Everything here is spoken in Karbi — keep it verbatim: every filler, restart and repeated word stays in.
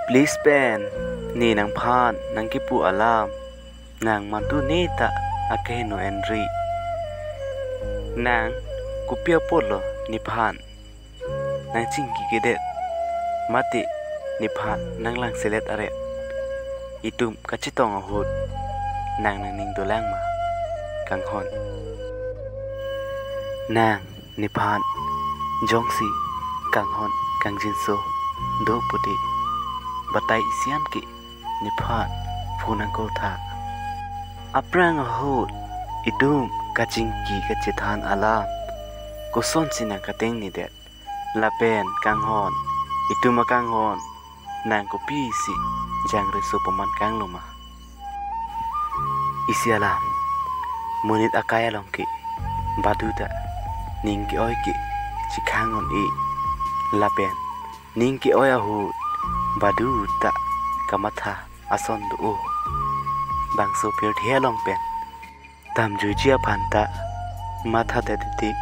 Please pen, ne nangphan nangkipu alam nang mantu ne ta akeheno enri. Nang kopi apotlo nephan nangchingki kedet, mate nephan nanglangselet aret? Itum kachetong ahut nang nangning dolang ma, Kanghon? Nang nephan jongsi kanghon kangjinso do pute, batai isian ke nephan phone nangkol tha. Aphrang ahut itum kachingki kachethan alam kosonsi nangkatengnedet? Lapen Kanghon, itum akanghon nang kopisi jangreso paman kanglo ma? Isi alam, monit akai along ke badu ta ning ke-oi ke chikhang un-e, lapen ning ke-oi ahut badu ta kamatha ason do-o. Bangso pirthe along pen damjuiji aphan ta mathadet tik